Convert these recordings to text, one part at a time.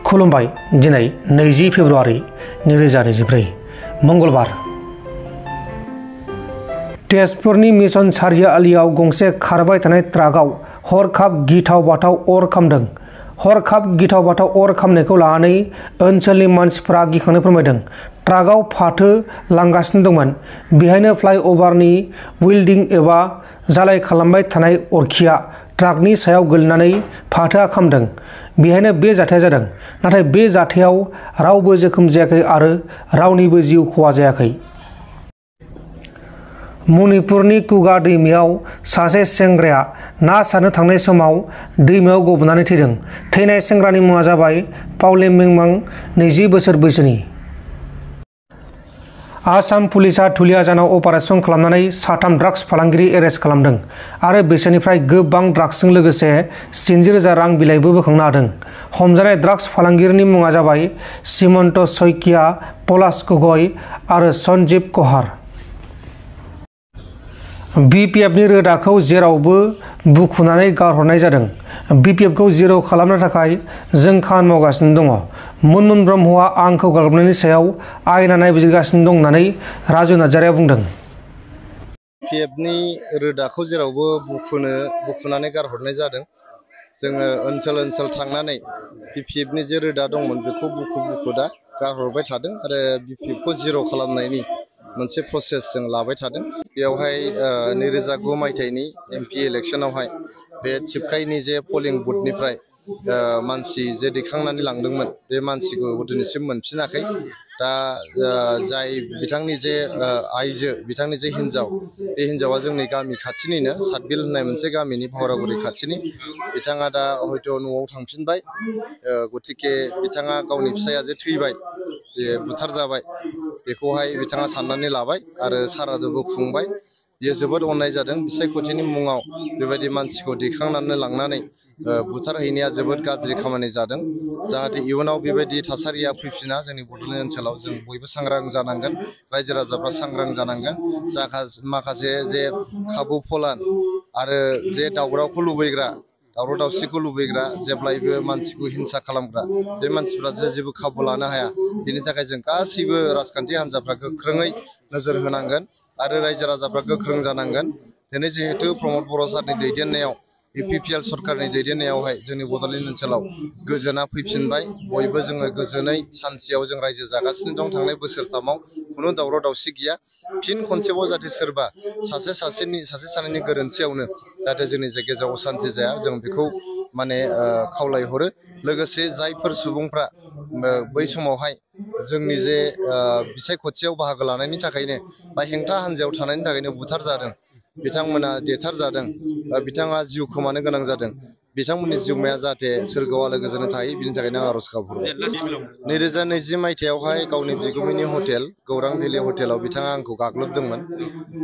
खुलुमबाय दिनै 20 फेब्रुआरि 2024 मंगलबार तेजपुरनि मिशन सारियालियाव गंसे खारबाय थानाय ट्राकआव हरखाब गिथाव बाथाव अर खामदों। हरखाब गिथाव बाथाव अर खामनायखौ लानानै ओनसोलनि मानसिफ्रा गिखांनाय फोरमायदों। ट्राकआव फाथो लांगासिनो दंमोन। बेहायनो फ्लाइअभारनि वेल्डिं एबा जालाय खालामबाय थानाय अरखिया ट्राकनि सायाव गोलैनानै फाथोआ खामदों। बेहायनो बे जाथाया जादों। नाथाय बे जाथायाव रावबो जोखोम जायाखै आरो रावनिबो जिउ खहा जायाखै। मणिपुरनि कुगा दैमायाव सासे सेंग्राया ना सारनो थांनाय समाव दैमायाव गबनानै थैदों। थैनाय सेंग्रानि मुङा जाबाय पाउले मेंमां, 20 बोसोर बैसोनि। आसाम पुलिसआ धुलियाजानाव अपारेसन खालामनानै 3 ड्राग्स फालांगिरि एरेस्ट खालामदों आरो बिसोरनिफ्राय गोबां ड्राग्सजों लोगोसे 70,000 रां बिलाइबो बोखांनो हादों। हमजानाय ड्राग्स फालांगिरिनि मुङा जाबाय सिमन्त शइकिया, पलाश गगৈ आरो सन्जीव कहार। बिपिएफनि रोदाखौ जेरावबो बुखुनानै गारहरनाय जादों। बिपिएफखौ जिर' खालामनो थाखाय जों खामानि मावगासिनो दङ। मुनमुन ब्रह्मआ आंखौ गाग्लोबनायनि सायाव आयेना नायबिजिरगासिनो दं होननानै राजु नार्जारिया बुंदों। बिपिएफनि रोदाखौ जेरावबो बुखुनानै गारहरनाय जादों। जोङो ओनसोल थांनानै बिपिएफनि जे रोदा दंमोन बेखौ बुखु दा गारहरबाय थादों आरो बिपिएफखौ जिर' खालामनायनि मोनसे प्रसेस जों लाबाय थादों। बेयावहाय 2009 मायथाइनि एमपि इलेक्सनावहाय बे थिपकाइनि जे पोलिं बुथनिफ्राय मानसि जे दैखांनानै लांदोंमोन बे मानसिखौ दिनैसिम मोनफिनाखै। दा जाय बिथांनि जे आइजो, बिथांनि जे हिनजाव, बे हिनजावा जोंनि गामि खाथिनिनो सातबिल होननाय मोनसे गामिनि भावरागुरि खाथिनि। बिथाङा दा हयथ' न'आव थांफिनबाय। गतिके बिथाङा गावनि फिसाया जे थैबाय, बे बुथार जाबाय, बेखौहाय बिथाङा साननानै लाबाय आरो सारादुबो खुंबाय। बियो जोबोद अननाय जादों। बिसायख'थिनि मुङाव बेबायदि मानसिखौ दैखांनानै लांनानै बुथारहैनाया जोबोद गाज्रि खामानि जादों। जाहाथे इयुनाव बेबायदि थासारिया फैफिना जोंनि बड'लेण्ड ओनसोलाव जों बयबो सांग्रां जानांगोन। रायजो राजाफ्रा सांग्रां जानांगोन। माखासे जे खाबु फलान आरो जे दावरावखौ लुबैग्रा, दावराव दावसिखौ लुबैग्रा, जेब्लायबो मानसिखौ हिंसा खालामग्रा बे मानसिफ्रा जेबो खाबु लानो हाया। बेनि थाखाय जों गासैबो राजखान्थि हान्जाफ्रा गोख्रोङै नोजोर होनांगोन आरो रायजो राजाफ्रा गोख्रों जानांगोन। दिनै जिहेतु प्रमद बर' सारनि दैदेननायाव इउपिपिएल सरकारनि दैदेननायावहाय जोंनि बड'लेण्ड ओनसोलाव गोजोना फैफिनबाय। बयबो जोङो गोजोनै सान्थियाव जों रायजो जागासिनो दं। थांनाय बोसोरथामाव खुनु दावराव दावसि गैया। फिन खनसेबाव जाहाथे सोरबा सासे सानैनि गोरोन्थियावनो जाहाथे जोंनि गेजेराव असान्थि जाया, जों बेखौ खावलायहरो। लोगोसे जायफोर सुबुंफ्रा बै समावहाय जोंनि जे बिसायख'थियाव बाहागो लानायनि थाखायनो बा हेंथा हान्जायाव थानायनि थाखायनो बुथार जादों, बिथांमोना देथार जादों, बिथाङा जिउ खोमानो गोनां जादों, बिथांमोननि जिउमाया जाहाथे सोरगोआव आलो गोजोनै थायो, बिनि थाखायनो आं आर'ज गाबहरबाय। 2020 मायथाइयावहाय गावनि बिगुमैनि हटेल गौरां भेलि हटेलाव बिथाङा आंखौ गाग्लोबदोंमोन।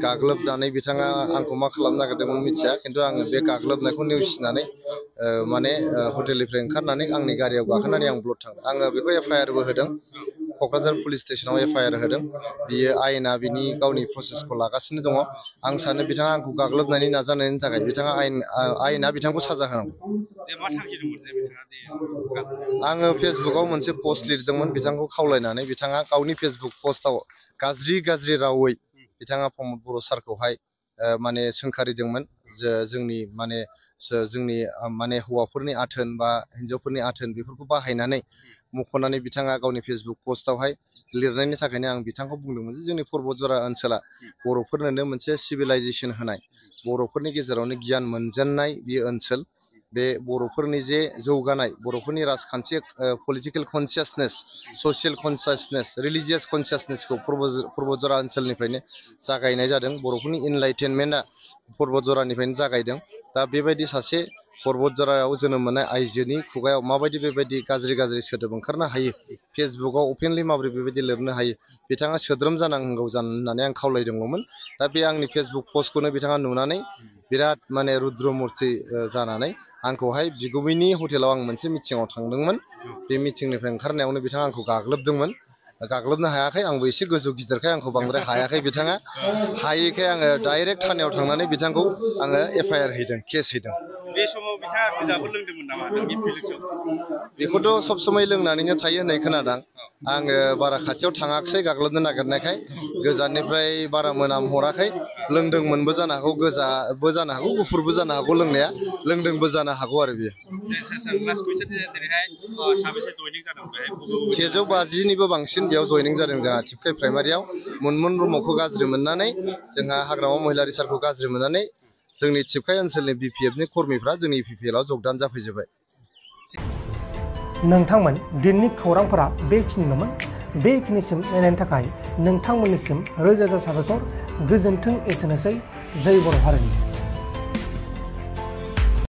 गाग्लोबनानै बिथाङा आंखौ मा खालामनो नागिरदोंमोन मिथिया, खिन्थु आङो बे गाग्लोबनायखौ नेवसिनानै हटेलनिफ्राय ओंखारनानै आंनि गारियाव गाखोनानै आं ब्लड थांदों। आङो बेखौ एफआइआरबो होदों। क'क्राझार पुलिस स्टेसनाव एफआइआर होदों। बियो आयेना बिनि गावनि प्रसेसखौ लागासिनो दङ। आं सानो बिथाङा आंखौ गाग्लोबनायनि नाजानायनि थाखाय बिथाङा आयेना बिथांखौ साजा होनांगौ। आङो फेसबुकाव मोनसे पस्ट लिरदोंमोन बिथांखौ खावलायनानै। बिथाङा गावनि फेसबुक पस्टआव गाज्रि रावै बिथाङा प्रमद बर' सारखौहाय सोंखारिदोंमोन। जोंनि हौवाफोरनि आथोन बा हिन्जावफोरनि आथोन बेफोरखौ बाहायनानै मख'नानै बिथाङा गावनि फेसबुक पस्टआवहाय लिरनायनि थाखायनो आं बिथांखौ बुंदोंमोन जे जोंनि पर्बतजरा ओनसोला बर'फोरनो मोनसे सिभिलाइजेसन होनाय, बर'फोरनि गेजेरावनो गियान मोनजेननाय बेयो ओनसोल। बे बर'फोरनि जे जौगानाय, बर'फोरनि राजखान्थि political consciousness, social consciousness, religious कनसियासनेसखौ पर्बतजरा ओनसोलनिफ्रायनो जागायनाय जादों। बर'फोरनि इनलाइटेनमेन्टआ पर्बतजरानिफ्रायनो जागायदों। दा बेबायदि सासे पर्बतजरायाव जोनोम मोननाय आइजोनि खुगायाव माबायदि बेबायदि गाज्रि सोदोब ओंखारनो हायो, फेसबुकाव अपेनलि माबोरै बेबायदि लिरनो हायो, बिथाङा सोद्रोम जानांगौ होननानै आं खावलायदोंमोन। दा बे आंनि फेसबुक पस्टखौनो बिथाङा नुनानै बिराद रुद्र मुर्ति जानानै आंखौहाय बिगुमैनि हटेलाव आं मोनसे मिटिङाव थांदोंमोन। बे मिटिंनिफ्राय ओंखारनायावनो बिथाङा आंखौ गाग्लोबदोंमोन। गाग्लोबनो हायाखै, आंबो एसे गोजौ गिदिरखाय आंखौ बांद्राय हायाखै। बिथाङा हायैखाय आङो डाइरेक्ट थानायाव थांनानै बिथांखौ आङो एफआइआर हैदों, केस हैदों। बे समाव बिथाङा बिजाबफोर लोंदोंमोन नामा नोंनि फिलिंसआव? बेखौथ' सब समाय लोंनानैनो थायो होननाय खोनादों। आङो बारा खाथियाव थाङाखिसै गाग्लोबनो नागिरनायखाय गोजाननिफ्राय बारा मोनामहराखै। लोंदोंमोनबो जानो हागौ, गोजाबो जानो हागौ, गुफुरबो जानो हागौ, लोंनाया लोंदोंबो जानो हागौ आरो बियो। लास्ट कुइसन जेरैहाय साबेसे जयनिं जादों बेहाय? 150निबो बांसिन बेयाव जयनिं जादों जोंहा थिपकाइ प्राइमारियाव। मुनमुन ब्रह्मखौ गाज्रि मोननानै, जोंहा हाग्रामा महिलारि सारखौ गाज्रि मोननानै जोंनि थिपकाइ ओनसोलनि BPFनि कर्मिफ्रा जोंनि PPLआव जगदान जाफैजोब्बाय। नोंथांमोन दिननि खौरांफोरा बेखिनिल'मोन। बेखिनिसिम नायनायनि थाखाय नोंथांमोननिसिम रोजा रोजा साबायखर। गोजोन्थों। एसेनोसै। जय बर' हारिनि।